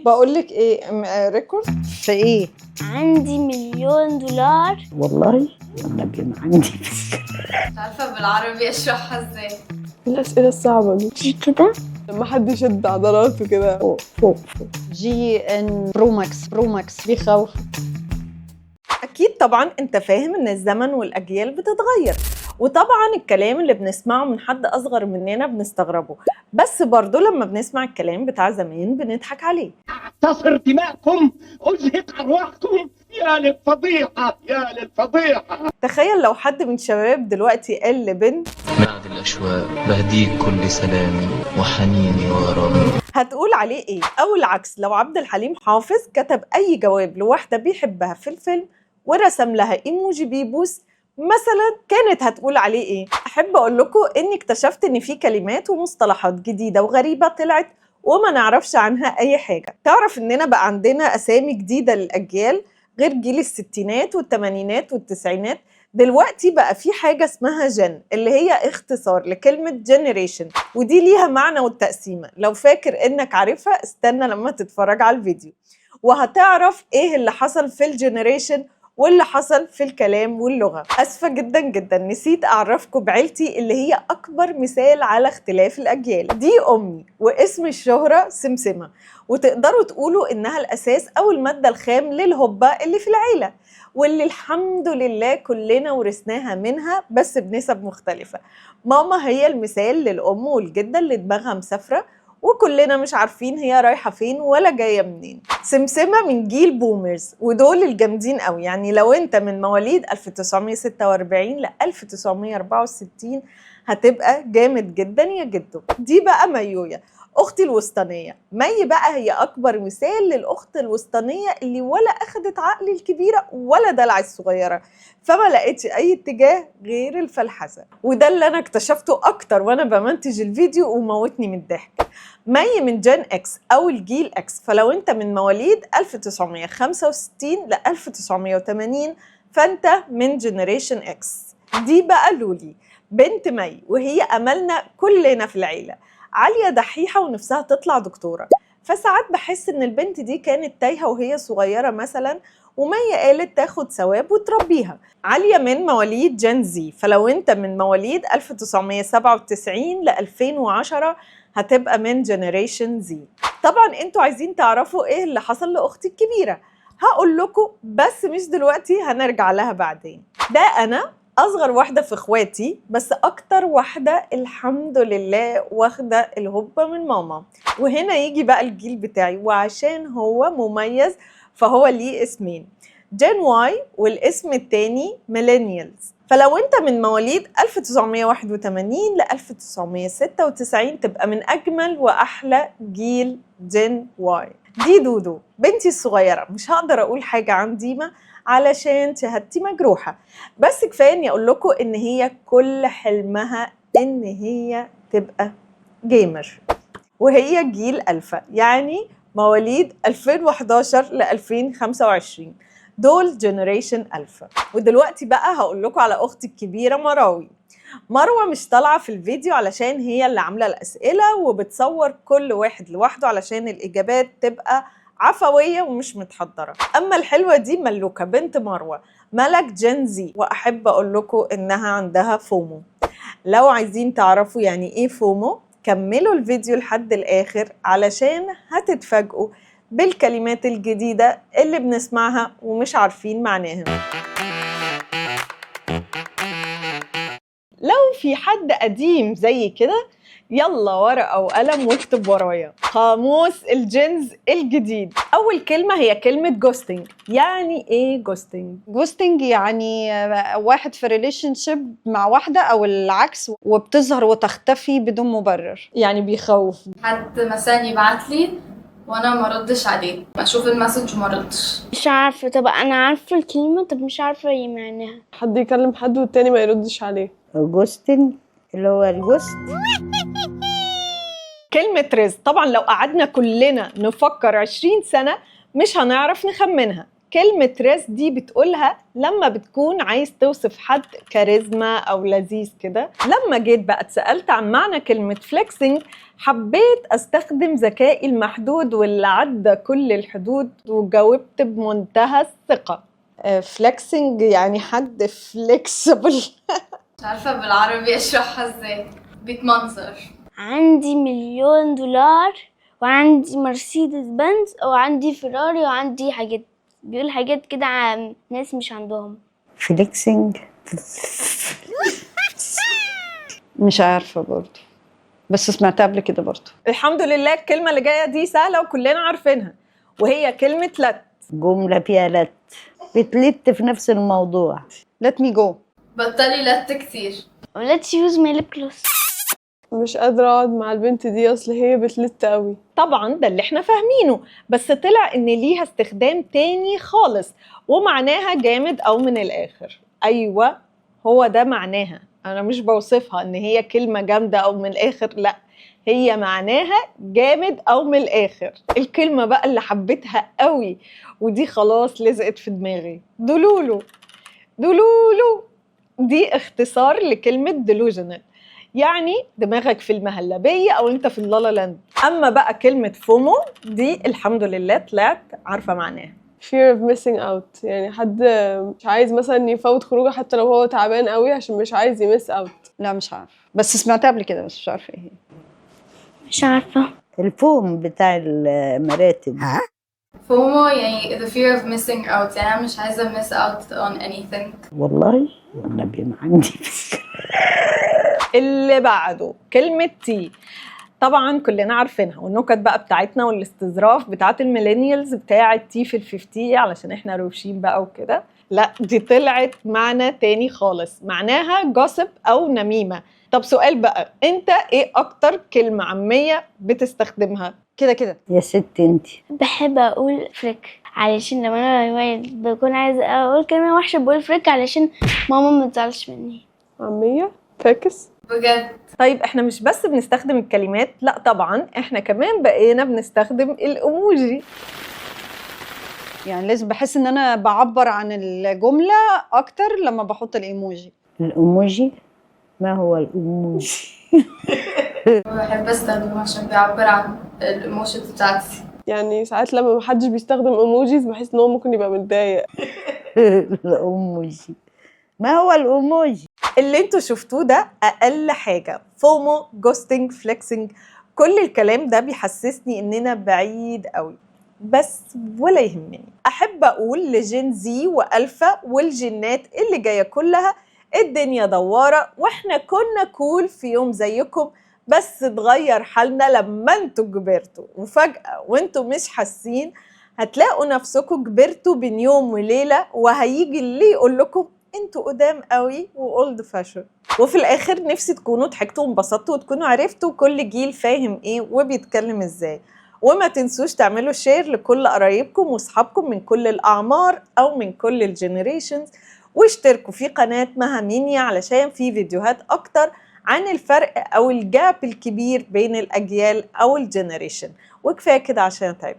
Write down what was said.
بقول لك ايه، record في ايه؟ عندي $1,000,000. والله والنبي ما عندي. مش عارفة بالعربي اشرحها ازاي. الأسئلة الصعبة دي. دي كده لما حد يشد عضلاته كده. فوق فوق فوق. GN Pro Max Pro Max بيخوف. اكيد طبعا انت فاهم ان الزمن والاجيال بتتغير، وطبعا الكلام اللي بنسمعه من حد اصغر مننا بنستغربه، بس برضه لما بنسمع الكلام بتاع زمان بنضحك عليه. اعتصر دماءكم، ازهق ارواحكم، يا للفضيحه يا للفضيحه. تخيل لو حد من شباب دلوقتي قال لبنت بعد الأشواق بهديك كل سلامي وحنيني وغرامي، هتقول عليه ايه؟ او العكس، لو عبد الحليم حافظ كتب اي جواب لواحدة بيحبها في الفيلم ورسم لها ايموجي بيبوس مثلا، كانت هتقول عليه ايه؟ احب اقول لكم اني اكتشفت ان في كلمات ومصطلحات جديدة وغريبة طلعت وما نعرفش عنها اي حاجة. تعرف اننا بقى عندنا اسامي جديدة للاجيال غير جيل الستينات والثمانينات والتسعينات؟ دلوقتي بقى في حاجة اسمها Gen، اللي هي اختصار لكلمة generation، ودي ليها معنى والتقسيمه. لو فاكر انك عارفها استنى لما تتفرج على الفيديو وهتعرف ايه اللي حصل في ال generation واللي حصل في الكلام واللغة. أسفة جدا جدا نسيت أعرفكم بعيلتي اللي هي أكبر مثال على اختلاف الأجيال. دي أمي، واسم الشهرة سمسمة، وتقدروا تقولوا إنها الأساس أو المادة الخام للهبة اللي في العيلة، واللي الحمد لله كلنا ورثناها منها بس بنسب مختلفة. ماما هي المثال للأم والجدة اللي دماغها مسافرة وكلنا مش عارفين هي رايحة فين ولا جاية منين. سمسمة من جيل boomers، ودول الجامدين قوي. يعني لو انت من مواليد 1946 ل 1964 هتبقى جامد جدا يا جدو. دي بقى ميويا اختي الوسطانية. مي بقى هي اكبر مثال للاخت الوسطانية اللي ولا اخدت عقل الكبيرة ولا دلع الصغيرة، فما لقيتش اي اتجاه غير الفلحسة. وده اللي انا اكتشفته اكتر وانا بمنتج الفيديو وموتني من الضحك. مي من Gen X او الجيل X، فلو انت من مواليد 1965 ل 1980 فانت من generation X. دي بقى لولي بنت مي، وهي املنا كلنا في العيلة. عالية دحيحة ونفسها تطلع دكتورة، فساعات بحس ان البنت دي كانت تايهة وهي صغيرة مثلا، ومي قالت تاخد ثواب وتربيها. عالية من مواليد Gen Z، فلو انت من مواليد 1997 ل 2010 هتبقى من generation Z. طبعا انتوا عايزين تعرفوا ايه اللي حصل لاختي الكبيرة، هقول لكم بس مش دلوقتي، هنرجع لها بعدين. ده انا اصغر واحدة في اخواتي، بس اكتر واحدة الحمد لله واخدة الهبة من ماما. وهنا يجي بقى الجيل بتاعي، وعشان هو مميز فهو ليه اسمين، Gen Y والاسم التاني millennials. فلو انت من مواليد 1981 ل 1996 تبقى من اجمل واحلى جيل Gen Y. دي دودو بنتي الصغيرة، مش هقدر اقول حاجة عن ديما علشان شهادتي مجروحة، بس كفاية اني اقول لكم ان هي كل حلمها ان هي تبقى gamer، وهي جيل الفا، يعني مواليد 2011 ل 2025، دول generation alpha. ودلوقتي بقى هقول لكم على اختي الكبيرة مراوي. مروه مش طالعه في الفيديو علشان هي اللي عامله الاسئلة وبتصور كل واحد لوحده علشان الاجابات تبقى عفوية ومش متحضره. اما الحلوة دي ملوكه بنت مروه، ملك Gen Z، واحب اقول لكم انها عندها FOMO. لو عايزين تعرفوا يعني ايه FOMO كملوا الفيديو لحد الاخر علشان هتتفاجئوا بالكلمات الجديدة اللي بنسمعها ومش عارفين معناها. لو في حد قديم زي كده يلا ورقة وقلم واكتب ورايا قاموس ال Gens الجديد. أول كلمة هي كلمة ghosting. يعني إيه ghosting؟ ghosting يعني واحد في relationship مع واحدة او العكس، وبتظهر وتختفي بدون مبرر. يعني بيخوف. حد مثلا يبعت لي وانا ما ردش عليه، اشوف ال message وما ردش. مش عارفة. طب أنا عارفة الكلمة، طب مش عارفة ايه معناها. حد يكلم حد والتاني ما يردش عليه. ghosting اللي هو ال ghost. كلمة rizz طبعا لو قعدنا كلنا نفكر 20 سنة مش هنعرف نخمنها. كلمة rizz دي بتقولها لما بتكون عايز توصف حد كاريزما أو لذيذ كده. لما جيت بقى اتسألت عن معنى كلمة flexing، حبيت أستخدم ذكائي المحدود واللي عدى كل الحدود، وجاوبت بمنتهى الثقة. flexing يعني حد flexible. مش عارفة بالعربي اشرحها ازاي. بيتمنظر. عندي 1,000,000 دولار وعندي مرسيدس بنز وعندي فيراري وعندي حاجات، بيقول حاجات كده عن ناس مش عندهم. flexing. مش عارفه برضو، بس سمعتها قبل كده برضو. الحمد لله الكلمة اللي جاية دي سهلة وكلنا عارفينها، وهي كلمة لت. جملة فيها لت، بتلت في نفس الموضوع. let me go. بطلي لت كتير. let's use my lip gloss. مش قادرة اقعد مع البنت دي، اصل هي بتلت قوي. طبعا ده اللي احنا فاهمينه، بس طلع ان ليها استخدام تاني خالص ومعناها جامد او من الاخر. ايوه هو ده معناها، انا مش بوصفها ان هي كلمة جامدة او من الاخر، لا هي معناها جامد او من الاخر. الكلمة بقى اللي حبيتها قوي ودي خلاص لزقت في دماغي، delulu. delulu دي اختصار لكلمة delusional، يعني دماغك في المهلبية أو أنت في اللالا لاند. أما بقى كلمة FOMO دي الحمد لله طلعت عارفة معناها. fear of missing out، يعني حد مش عايز مثلا يفوت خروجه حتى لو هو تعبان قوي عشان مش عايز ي miss out. لا مش عارفه، بس سمعتها قبل كده بس مش عارفه ايه هي. مش عارفة. الفوم بتاع المراتب. FOMO يعني the fear of missing out، يعني انا مش عايزة miss out on anything. والله والنبي ما عندي فكرة. اللي بعده كلمة tea، طبعا كلنا عارفينها، والنكت بقى بتاعتنا والاستظراف بتاعت ال millennials بتاعت tea في ال fifty علشان احنا روشين بقى وكده. لا دي طلعت معنى تاني خالص، معناها gossip او نميمة. طب سؤال بقى، انت ايه اكتر كلمة عامية بتستخدمها؟ كده كده. يا ست انت. بحب اقول frick، علشان لما انا بكون عايزة اقول كلمة وحشة بقول frick علشان ماما ما تزعلش مني. عامية فاكس. بجد. طيب احنا مش بس بنستخدم الكلمات، لا طبعا احنا كمان بقينا بنستخدم الايموجي. يعني لازم بحس ان انا بعبر عن الجملة اكتر لما بحط الايموجي. الأيموجي؟ ما هو الأيموجي؟ بحب استخدمه عشان بيعبر عن ال emotions بتاعتي. يعني ساعات لما محدش بيستخدم emojis بحس ان هو ممكن يبقى متضايق. الأيموجي، ما هو الأيموجي؟ اللي انتوا شفتوه ده اقل حاجة، FOMO، ghosting، flexing، كل الكلام ده بيحسسني اننا بعيد قوي، بس ولا يهمني. احب اقول ل Gen Z و Alpha والجينات اللي جاية كلها، الدنيا دواره واحنا كنا cool في يوم زيكم، بس اتغير حالنا لما انتوا كبرتوا، وفجاة وانتوا مش حاسين هتلاقوا نفسكم كبرتوا بين يوم وليلة، وهيجي اللي يقول لكم انتوا قدام قوي و old fashion. وفي الاخر نفسي تكونوا ضحكتوا وانبسطتوا وتكونوا عرفتوا كل جيل فاهم ايه وبيتكلم ازاي. وما تنسوش تعملوا share لكل قرايبكم واصحابكم من كل الاعمار او من كل ال generations، واشتركوا في قناة مها مينيا علشان في فيديوهات اكتر عن الفرق او ال gap الكبير بين الاجيال او ال generation. وكفاية كده عشان تعبت.